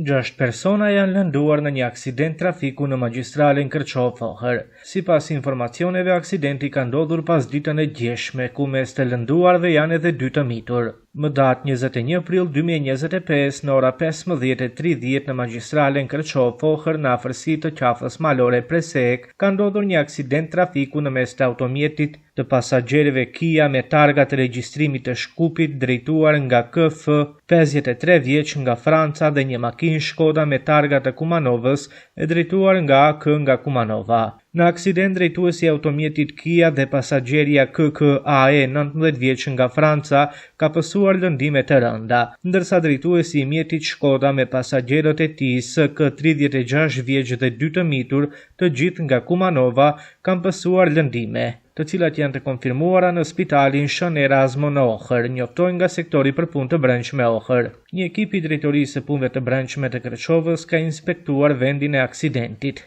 Gjashtë persona janë lënduar në një aksident trafiku në magjistralen Kërçovë-Ohër. Sipas informacioneve, aksidenti ka ndodhur pasditen e djeshme, ku mes të lënduarve janë edhe dy të mitur. Më datë 21 prill 2025, në ora 15:30 në magjistralen Kërçovë-Ohër në afërsi të qafës malore Presek, ka ndodhur një aksident trafiku në mes të automjetit të pasagjerëve Kia me targa të regjistrimit të Shkupit drejtuar nga KF 53 vjeç nga Franca dhe një makinë Shkoda me targa të Kumanovës e drejtuar nga AK nga Kumanova. Në aksident drejtuesi i automjetit Kia dhe pasagjerja KKAE 19 vjeç nga Franca ka pësuar lëndime të rënda, ndërsa drejtuesi i mjetit Shkoda me pasagjerët e tij SK 36 vjeç dhe dy të mitur, të gjithë nga Kumanova, kanë pësuar lëndime, të cilat janë të konfirmuara në spitalin Shën Erazmo në Ohër, njoftojnë nga sektori për punë të brendshme Ohër. Një ekip i Drejtorisë së Punëve të Brendshme të Kërçovës ka inspektuar vendin e aksidentit.